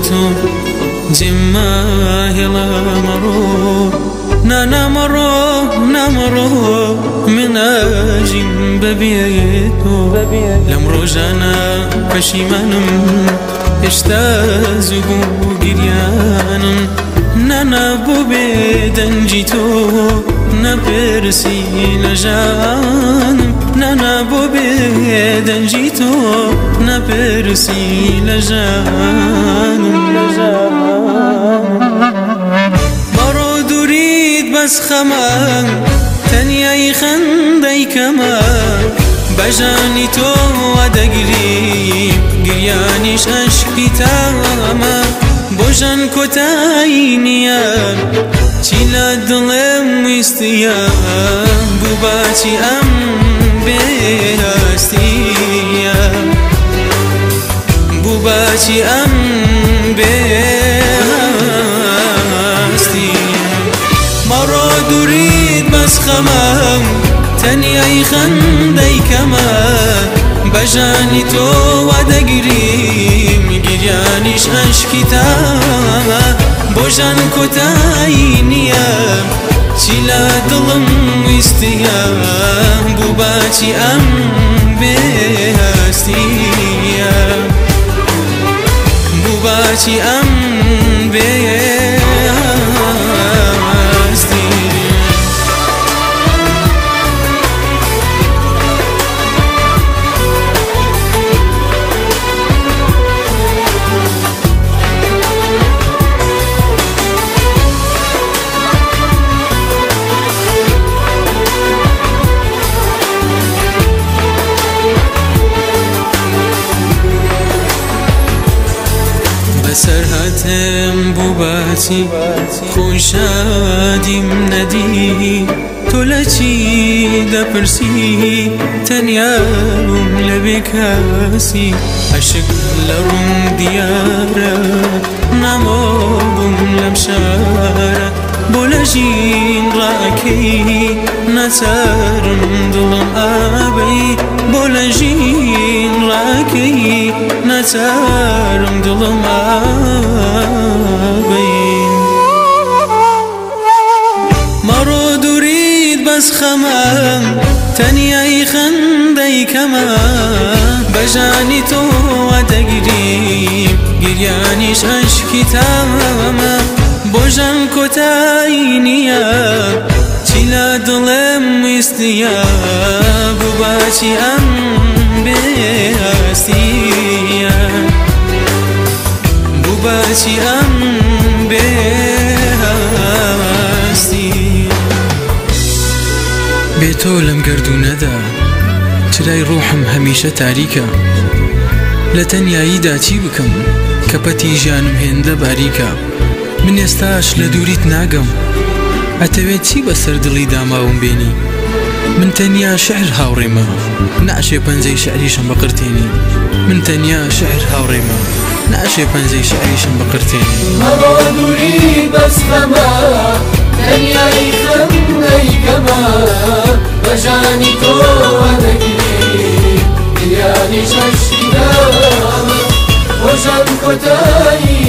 تۆ جێمە هێڵە مەڕۆ نانا مەڕۆ نامەڕۆ من ئەژیم بەبێ تۆ لەم ڕۆژانە پەشیمانم هێشتا زوو بوو گریانم نانا بۆ بێدەنگی تۆ نەپرسی لە ژانم نانا بۆ بێدەنگی تۆ نەپرسی لە ژانم بەڕۆ دووریت بەس خەمە تەنیای خەندەی کەمە بەژانی تۆ وەدەگریم گریانیش ئەشکی تامە بۆ ژان کۆتایی نییە چی لە دڵم ویستیە بوو باچی ئەم بێهەستیە بوو باچی ئەم بێهەستیە مەڕۆ دووریت بەس خەمەم تەنیای خەندەی کەمە بەژانی تۆ وەدەگریم گریانیش ئەشکی تامە بۆ ژان کۆتایی نییە چی لە دڵم ویستیە بوو باچی ئەم بێهەستیە بوو باچی ئەم بێهەستیە. بەسەرهاتم بوو باچی خۆشادیم نەدی تۆ لە چی دەپرسی تەنیا بووم لە بێکەسی عەشق لە ڕووم دیارە نامۆ بووم لەم شارە بۆ لە ژین ڕاکەی ناچارم دڵم ئابەی بۆ لە ژین ڕاکەی ناچارم دڵم ئابەی مەڕۆ دووریت بەس خەمەم تەنیای خەندەی کەمە بەژانی تۆ وەدەگریم گریانیش ئەشکی تامە بۆ ژان کۆتایی نییە چی لە دڵم ویستیە بوو باچی ئەم بێهەستیە بوو باچی ئەم بێهەستیە. بێ تۆ لەم گەردوونەدا چرای ڕۆحم هەمیشە تاریکە لە تەنیاییدا چی بکەم کە پەتی ژیانم هێندە باریکە من ئێستاش لە دووریت ناگەم ئەتەوێت چی بەسەر دڵی داماوم بێنی من تەنیا شعر هاوڕێمە ناشێ پەنجەی شعریشم بقرتێنی من تەنیا شعر هاوڕێمە ناشێ پەنجەی شعریشم بقرتێنی مەڕۆ دووری بەس خەمە تەنیای خەندەی کەمە بەژانی تۆ وەدەگری گریانیش ئەشکی تامە بۆ ژان کۆتایی